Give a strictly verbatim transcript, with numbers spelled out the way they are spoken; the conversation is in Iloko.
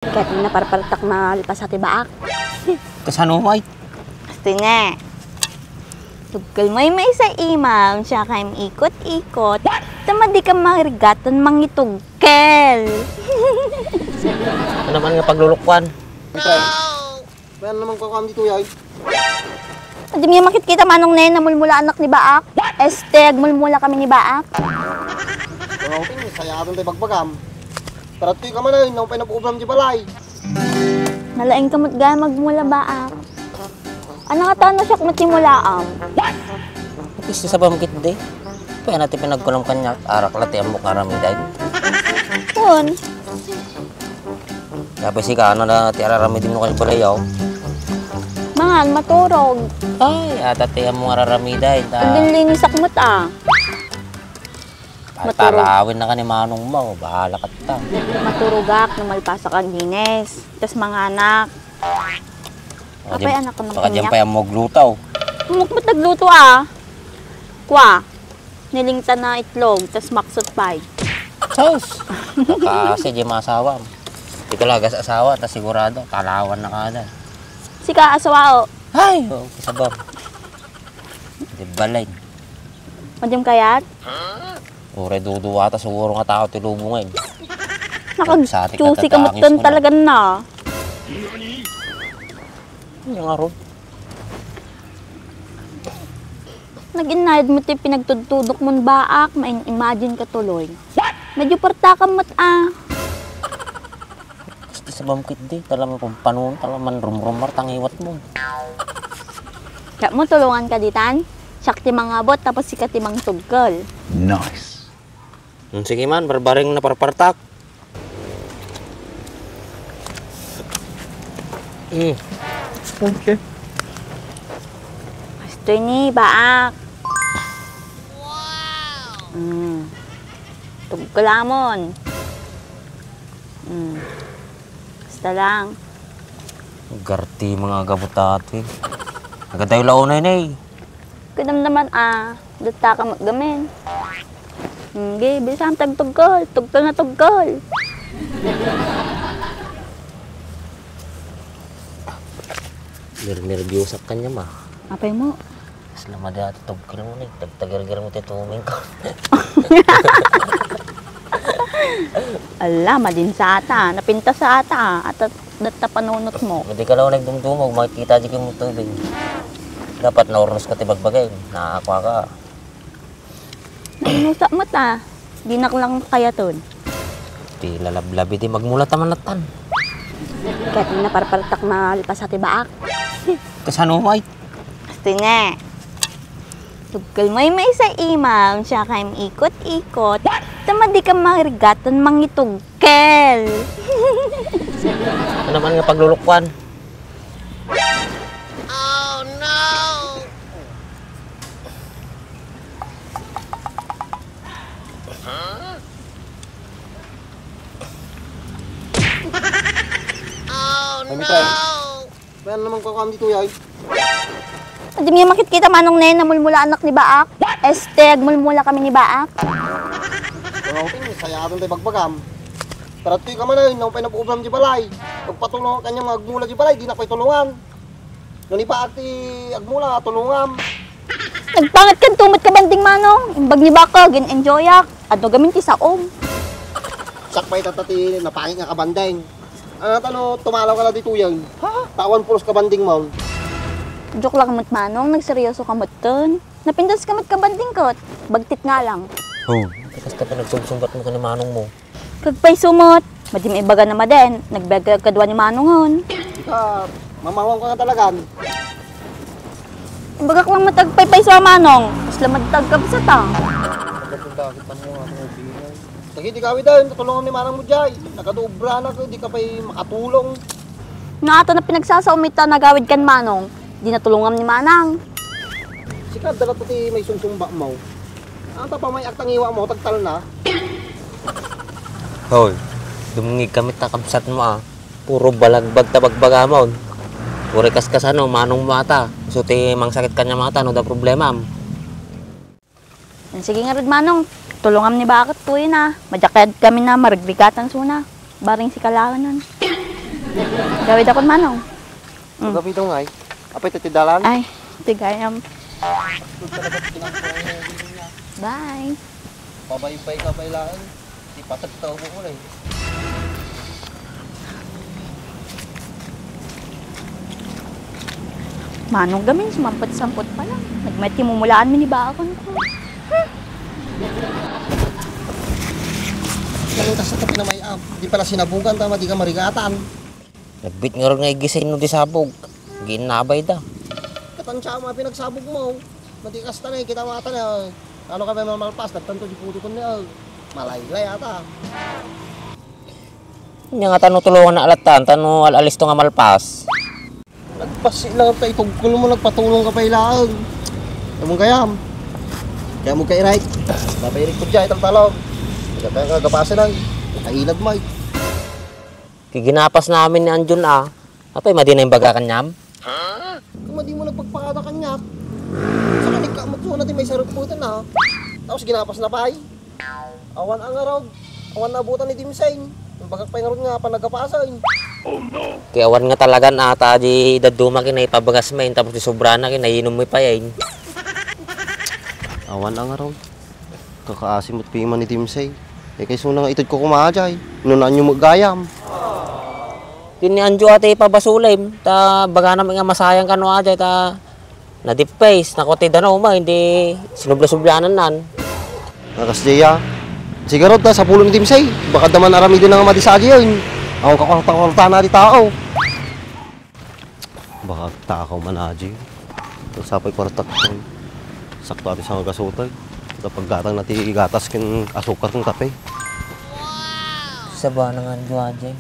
Ket naparpartak malpas ti baak. Kasano, Mike? Asti ne. Tugkel mo yung maisa imam, siya kayong ikot-ikot. Tama di ka marigat, tan mangitugkel. Ano man nga paglulukwan? Ito. Kaya naman ko kami dito, yay. Hindi mo makitkita, manong ne, namulmula anak ni baak. Este, agmulmula kami ni baak. Pero, okay, sayatan tayo bagbagam. Pero ito ka man ay, naupay na buobram di balay. Nalaing ka mo't gaya magmula baak. Ano nga tano siya mo timulaam? Isu sa bamkit di. Pwede natin pinagkunam kanya, arak la ti amok nga ramiday. Kun? Kaya pa si ka, ano na ti araramidin mo kanya pala yaw? Mangan, maturog. Ay, ata ti amok nga raramiday. Ta- Agdinlinis ak met, ah. Maturog. Talawin na ka ni manong mo, bahala ka ta. Maturogak, no malpasak ang dinis. Tas manganak. Apay, anak ko ng baka dyan kanya. Pa yung magluto. Mukmut nagluto, ah. Kwa, nilingta na itlog, tas maksot pay. Sus! Kasi di masawa. Di ka lagas asawa, tas sigurado, talawan na ka na. Sika, asawa, o. Ay, oh, kasabam. Di balay. Madim kayat? Uray duduwata siguro nga tao ti lubong, eh. Nag-, sati ka, choosy ka tatangis metten ko na. Talaga na. Ano nga ron? Nag-inayad mo ti pinagtudtudok mon baak, ma-imagine ka tuloy. Medyo partakam met, ah. Basta sa bamkit di, talaman kung panon, talaman rumrumar, tangiwat mo. Kaya mo, tulungan ka ditan? Siak ti mangabot, tapos sika ti mangtugkel. Nice. Hmm, sige man, barbareng naparpartak. Hmm. Okay. Astoy ni, baak. Wow! Hmm. Tugkel amon. Hmm. Basta lang. Garti mga gabutati. Nagadayo la unay, nay. Kadam naman, ah. Datta ka met gamin. Sige, bisan tagtugkol. Tugkol na tugkol. Nernerbiyosak kanya, ma. Apay mo? Mas lamada ati tugkol mo ni. Tagtagirgir mo ti tuming ko. Ala, madin sa ata. Napintas sa ata. At, at, datta panunot mo. Madi ka lang nagdumdumog, makikita di kayo tubig. Dapat naurnos ka ti bagbagay. Naakwa ka. Nainusa mo ta. Dinak lang kayaton. Ti lalablabi ti magmula ta manatan. Ket naparpartak malpas ti baak. Kasano, Mike? Asti ne. Tugkol mo yung maisa imam, siya kayong ikot-ikot. Tama di ka marigat, tan mangitugkel. Ano man nga paglulukwan? Oh, no! Oh, no! Kaya naman ko kami dito, yay. Hindi mo makitkita, manong ne, namulmula anak ni baak. Este, agmulmula kami ni baak. Pero, okay, sayatan tayo bagbagam. Pero ito ka man ay, naupay na buobram di balay. Pagpatulong kanya mga agmula di balay, di na pa'y tulungan. No ni baak ti agmula, tulungam. Nagpangit kan tumot ka banding, manong. Imbag ni baka, gin-enjoyak. Adu gamin ti saom. Sakpay tata ti napangit nga kabanding. Ano tano, tumalaw ka na dituyan. Ha? Tawan pulos ka banding mo. Joke lang met, manong. Nagseryoso ka met ton. Napintas ka met ka banding kot. Bagtit nga lang. Oh, kasta pa nagsumsumbat mo ka ni manong mo. Kagpayso met, madi maibaga na maden, nagbiag kadua ni manongon. Ika, mamawang ka nga talagan. Imbagak lang met agpaypayso a manong, kasla met agkabsat a. Dagiti gawid a, tulungan ni manang mo jay. Nagadu-obra na, di ka pay makatulong. Nga ato na pinagsasaom ita nagawid kan manong, di natulongam ni manang. Sika, dapat pati may sumsumba mo. Ang tapa may agtangiwa mo, tagtal na. Hoy, dumngeg kami ta kabsat mo, ah. Puro balagbag ta bagbagamon. Puro kaskasano, manong mo ata. So ti mangsakit kanya mata, no da problema. Sige nga rod, manong, tulongam ni baket tuyen, ah. Madiak kayat kami na marigrigatan suna. Bareng si kalawanan. Gawid akon manong. Mm. Pagabi daw ngay. Apay, ti dalan? Ay, ti gayam. Talaga, pinangkuan mo yung niya. Bye. Pabaybay ka, baylaan. Di patag tao mo ko na eh. Manong gamin, sumampot-sampot pa lang. Nagmati mumulaan mi ni bakon ko. Ganun ka sa tabi na may am. Di pala sinabugan, tama, di ka marigatan. Nagbit ngarud nga igisay no di sabog. Giinnabay da. Katansya mo pinagsabog mo. Matikas ta na eh, kita mo ata na. Ano ka ba mamalpas? Nagtanto di puto kun na. Malaylay ata. Nya nga tano tulungan na alatan, tano al-alisto nga malpas. Nagpasi lang ta itugkol mo, nagpatulong ka pa ilaag. Among kayam. Kaya mo kay right. Napairik ko dyan, itang talong. Kaya nga gapasan lang. Nakailad mo eh. Ti ginapas namin ni Anjon a. Apay, madi na imbaga kaniam? Kung madi mo nagpagpakada kaniak. Sa kanikka mo na ti may sarap po na. Tapos ginapas na pay. Awan ang arog. Awan na abutan ni Dimseng. Imbagak pay ngarud nga panagapasan. Ti awan nga talagan ata di dadduma kinaipabagas main tapos di sobrana kinainom mi payain. Awan ang arog. Kakaasi met pay man ni Dimsey. Eh, kay suna nga itud ko kumadjay. Nunaan yo met gayam. Ken ni Anjo ati pabasulem, ta baganam nga masayang kano ajay, ta nadippays, nakuti danaw ma, hindi sinubla-sublanan nan. Akas diya. Siguro ta sa pulo ni Dimsey. Baka daman aramidin nga madisadi yun. Ang kakorta-korta na di tao. Baka agtakaw man, Aji. Sapay kwartak. Sakto ati sa gasutay. Kapag gatang na ti gatas ken asukar ken kape. Saba na nga, Aji.